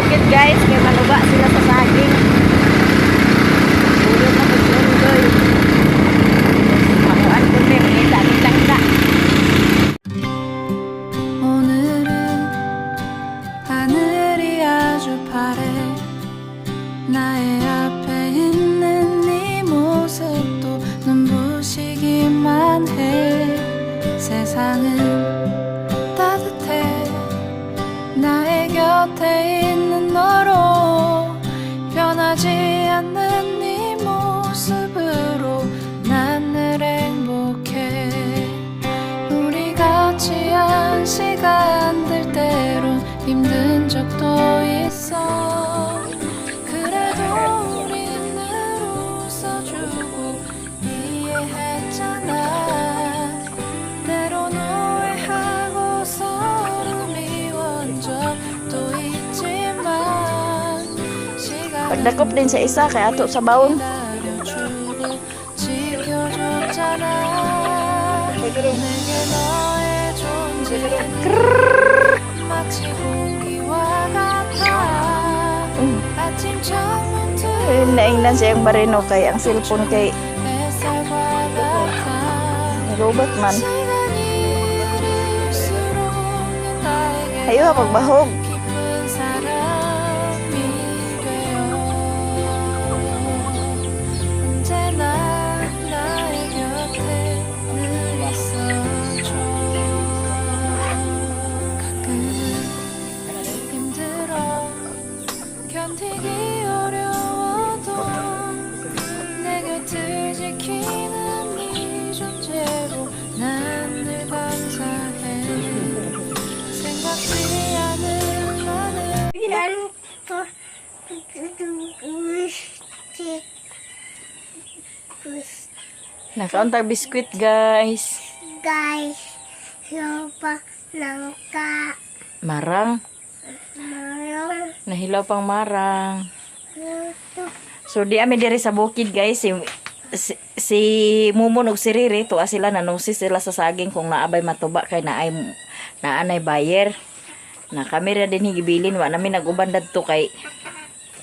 bukid, guys, kay manuba sila sa saging. Puro na po si Undoy. Makuan ko din, kita kita. 오늘은 하늘이 아주 파래. 나의 앞에 있는 네 모습도 눈부시기만 해. 세상은 따뜻해. 나의 곁에 있는 너로, 변하지 않는 네 모습으로 난 늘 행복해. 우리 같이 한 시간들, 때론 힘든 적도 있어. 그래도 우린 늘 웃어주고 이해했잖아. 때론 오해하고 서로 미운 적도 있지만 시간은 Pagdakop din sa isa kay ato sa baon. 기다려주고 지켜줬잖아. 내게 너의 존재는 마치 공기와 같아. 아침 창문 Ayun, naingnan siyang barino kay ang cellphone kay 햇살과 같아. Robot man. 시간이 흐를수록 나에게 Ayo pagbahog. 깊은 사람이 되어 언제나 나의 곁에 늘 있어줘. 가끔은 힘들어 견디기 어려워도 내 곁을 지키는 네 존재로 난 늘 감사해. 생각지 않은 많은 난 biscuit. Nakaon tag biskwit, guys. Guys, lupa langka. Marang. Marang. Nahilaw pang marang. Luto. So di ami diri sa bukid, guys, si Mumon ug si Riri tuwa sila, nanusi sila sa saging kung naabay matuba kay naay naanay buyer. Na kami ra din higibilin, wa nami nag-uban dadto kay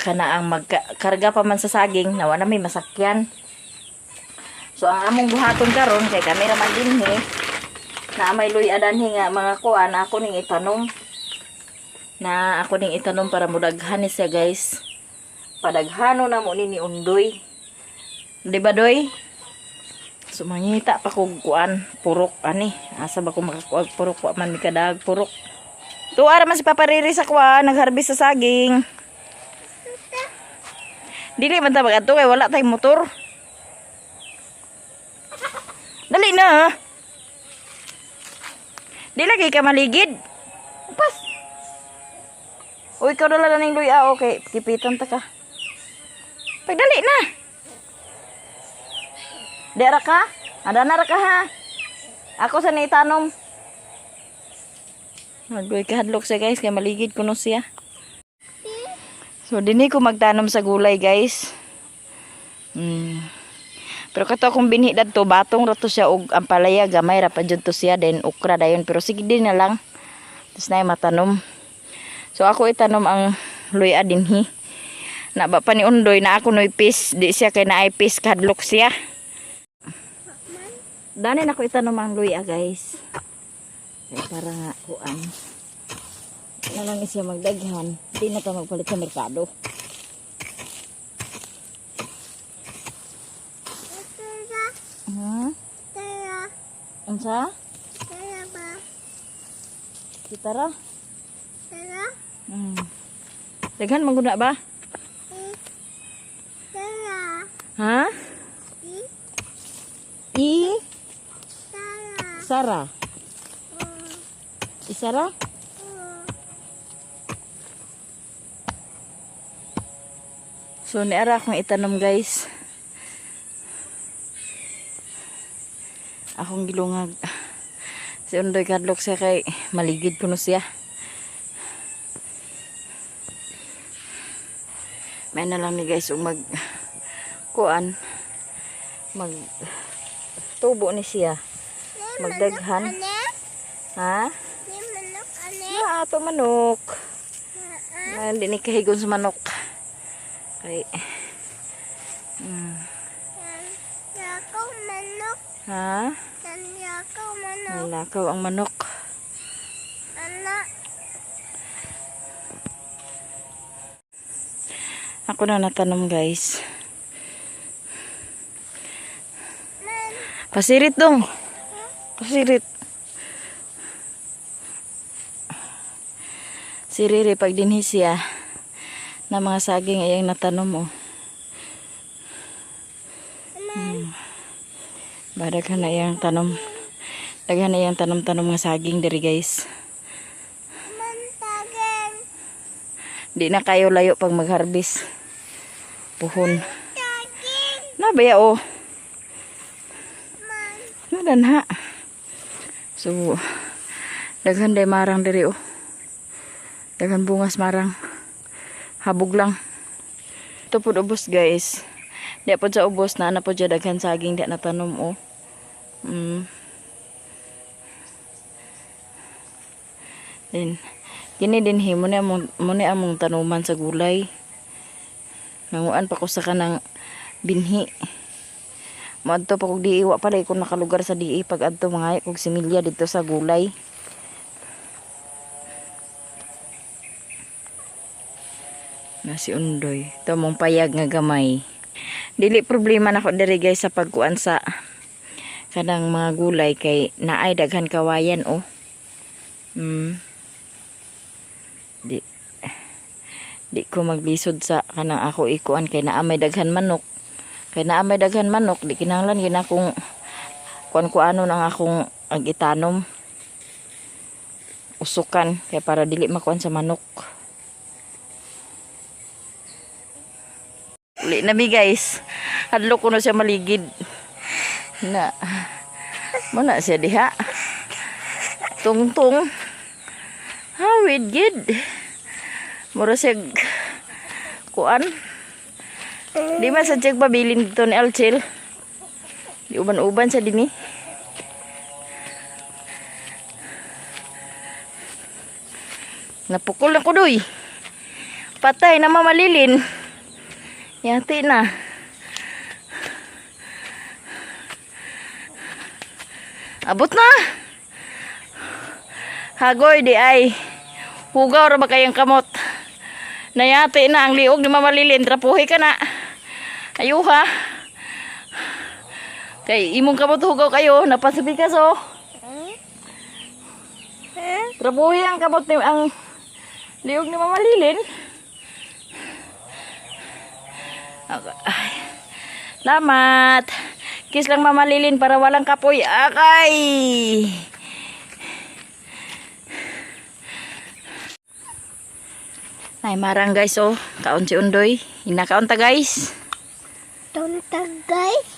kana ang magkarga pa man sa saging na wa nami masakyan. So ang among buhaton karon kay kami ra man dinhi, na may luya danhi nga mga kuan, ako ning itanom. Na ako ning itanom para mudaghan ni siya, guys. Padaghano na mo ni Undoy. Di ba, Doy? So mangita pa kog kuan, purok ani. Asa ba ko makakuag purok, wa man mi kadag purok. Tuwa ra man si Papa Riri sa kuan, nagharvest sa saging. Dili man ta magadto kay wala tay motor. Dali na. Di lagi ka maligid. Pas. Uy, ikaw dala na ning luya. Okay, kipitan ta ka. Pagdali na. Di ara ka? Ada na ra ka ha? Ako sa ni tanom. Magduy kahadlok siya, guys, kay maligid kuno siya. So dinhi ko magtanom sa gulay, guys. Pero kato akong binhi dadto, batong ra to siya og ampalaya, gamay ra pa jud to siya, then okra dayon, pero sige din na lang. Tapos na matanom. So ako itanom ang luya dinhi. Na ba pa ni Undoy na ako noy pis, di siya kay naay pis, kahadlok siya. Dani na ko itanom ang luya, guys. Kay para nga kuan. Na lang siya magdaghan, di na ta magpalit sa merkado. Tara, tara, Unsa? Tara ba? Kita ra. Tara, Daghan man gud na ba? Eh, tara, Ha? I, I tara, Sara. Oh, Isara? Oh. So niara akong itanom, guys. Akong gilungag. Si Undoy kadlok siya kay maligid kuno siya. May na lang ni, guys, ug mag kuan, mag tubo ni siya. Magdaghan. Ane? Ha? Ni manok ane? Na ato manok. Hindi ni kahigon sa manok. Kay, Yakaw manok. ha? Yakaw manok. Nalakaw ang manok. Anak. Ako na natanom, guys. Pasirit dong. Pasirit. Si Riri pag dinhi siya na mga saging ay ang natanom, oh. Badaghan na iyang tanom. Daghan na iyang tanom-tanom nga saging diri, guys. Mantagin. Di na kayo layo pag mag-harvest. Puhon. Tagin. Na baya oh. Man. Nadan ha. So daghan day marang diri oh. Daghan bungas marang. Habog lang. Ito pod ubos, guys. Di pod sa ubos na ana pod siya daghan saging di natanom oh. Then kini din hi mo ni among tanuman sa gulay. Nanguan pa ko sa kanang binhi. Moadto pa kog di wa pala ko nakalugar sa di pag adto mga kog similya dito sa gulay. Na si Undoy. Ito mong payag nga gamay. Dili problema nako diri, guys, sa pagkuan sa kanang mga gulay kay naay daghan kawayan oh. Di di ko maglisod sa kanang ako ikuan kay naa may daghan manok. Kay naa may daghan manok, di kinahanglan gid akong kuan kuano nang akong ang itanom. Usukan kay para dili makuan sa manok. Uli na mi, guys. Hadlok ko na siya maligid. Na. Muna siya diha. Tungtong. Hawid gid. Mura siya kuan. Di man sa check pabilin dito ni Alchel. Di uban-uban sa dini. Napukol na ko doy. Patay na mamalilin. Yati na. Abot na. Hagoy di ay. Hugaw ra ba kayang kamot? Nayati na ang liog ni Mama Lilin. Trapuhi ka na. Ayuha. Kay imong kamot hugaw kayo. Napasabi ka so. Trapuhi ang kamot ni ang liog ni Mama Lilin. Ay. Salamat. Kiss lang Mama Lilin para walang kapoy. Akay! Ay, marang guys oh. Kaon si Undoy. Hinakaon ta, guys. Tuntag guys.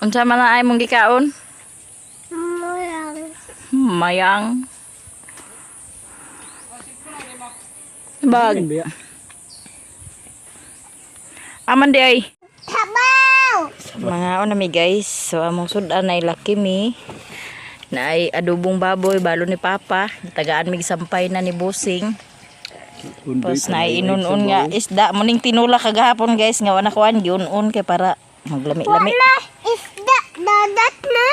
Unsa man na ay mong gikaon? Murang. Mayang. Bag. Aman di ay. Tabaw. Mga una mi, guys. So among sudan ay laki mi. Na ay adobong baboy balo ni Papa. Tagaan mig sampay na ni Busing. Tapos na inun-un nga isda. Muning tinula kagahapon, guys, nga wala kuan giun-un kay para maglami-lami. Na isda dadat na.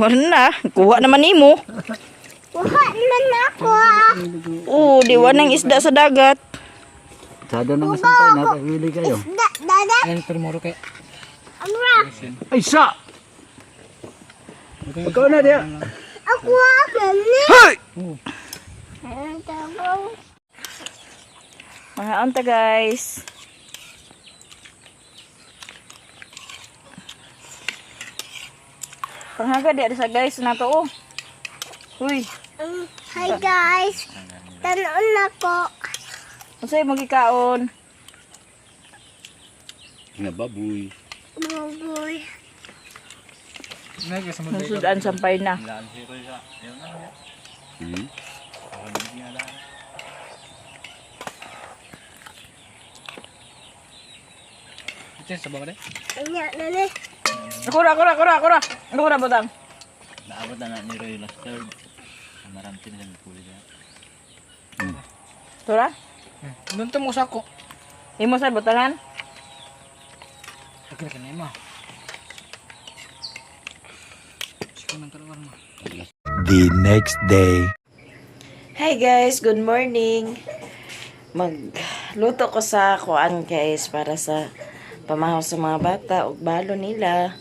Wala na, kuha naman nimo. Kuha man ako ah. Oo, di wa nang isda sa dagat. Sada na nga sampay, nakahili kayo. Isda dadat. Amra. Ay, sa! Ikaw na diya. Ako ah. Mami. Hey! Tabaw. Mga unta, guys. Panghaga di sa guys na to oh. Uy, Hi guys. Tanon ako. unsay mo gikaon? Nga baboy. Buboy. Sudan sampay na. Anya na ni. Ako ra, ako ra, ako ra, ako ra. Ako ra butang. Naabot na na ni Roy last third. Maramti na kami puli siya. Tura? Doon mo sa ako. Imo sad butangan? Lagi na mo. Sige man talaga mo. The next day. Hi guys, good morning. Magluto ko sa kuan guys para sa pamahaw sa mga bata ug balo nila.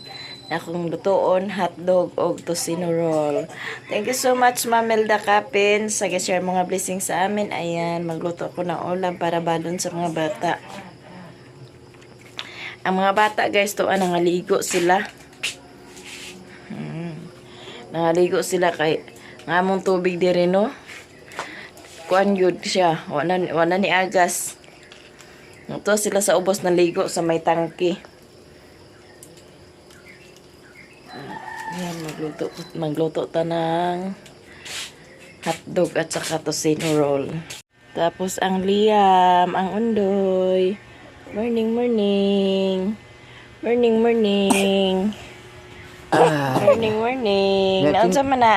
Akong lutoon hotdog og tocino roll. Thank you so much, Ma'am Melda Kapin, sa share mga blessings sa amin. Ayan, magluto ko ng ulam para balon sa mga bata. Ang mga bata guys, tuwa nangaligo sila. Nangaligo sila kay ngamong tubig diri, no. Kuan yun siya. Wala ni agas. Ito sila sa ubos na ligo sa may tangki. Ayan, magluto ta ng hotdog at saka tocino roll. Tapos ang Liam, ang Undoy. Morning, morning. Morning, morning. Morning, morning. Naunsa man na?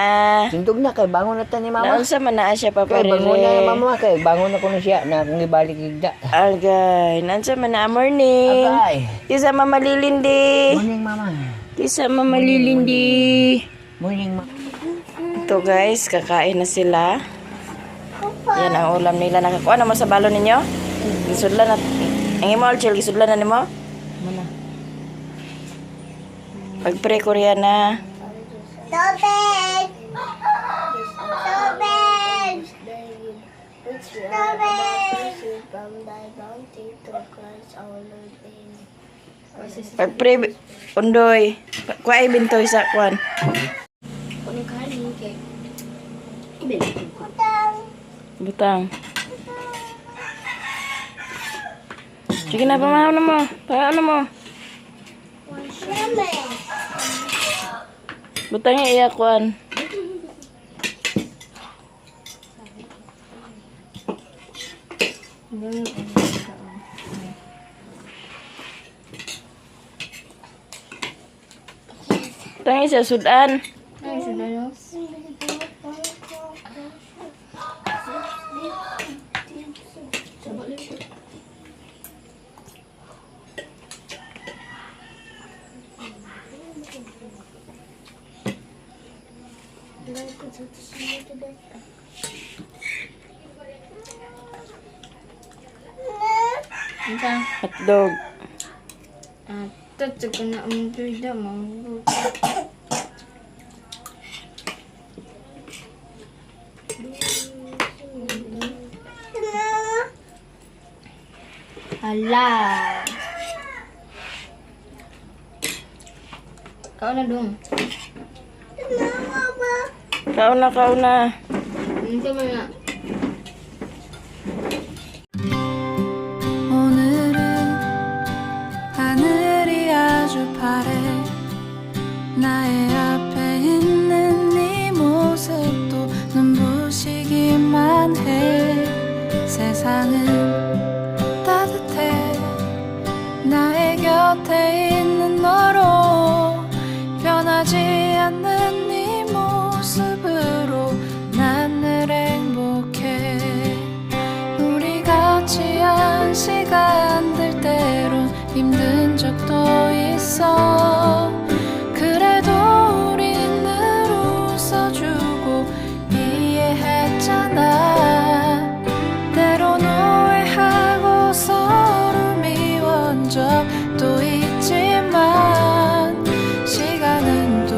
Sindog na kay bangon na ta ni mama. Naunsa man na siya, Papa Kay bangon na Rere? mama kay bangon na kuno siya na akong ibalik igda. Agay, naunsa man na, morning. Agay. Kisa Mama Lilindi. Morning, mama. Kisa Mama Lilindi. Morning, mama. Ito guys, kakain na sila. Yan ang ulam nila. Nakakuha na mo sa balon ninyo? Gisudlan na. Ang imo, Alchel, gisudlan na nimo? Muna. Pag-pray Korea na. Tubig! Tubig! Tubig! Pag-pray, Undoy. Kuha bintoy sa kuan. Butang. Sige na, pamahaw na mo. Pamahaw na mo. Mama! Butang yung iya kuan. Butang yung sa sudan. Hotdog. Hala. Kau na dong. Kauna, kauna. Unsa man na? 오늘은 하늘이 아주 파래. 나의 앞에 있는 네 모습도 눈부시기만 해. 세상은 따뜻해. 나의 곁에 있는 너로 변하지 않는 네 모습으로 난 늘 행복해. 우리 같이 한 시간들 때론 힘든 적도 있어. 그래도 우린 늘 웃어주고 이해했잖아. 때론 오해하고 서로 미운 적도 있지만 시간은 또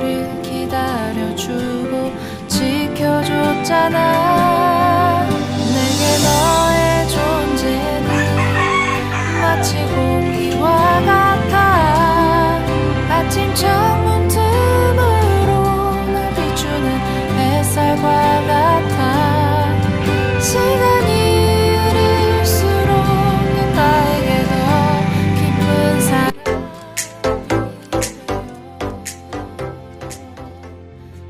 우릴 기다려주고 지켜줬잖아.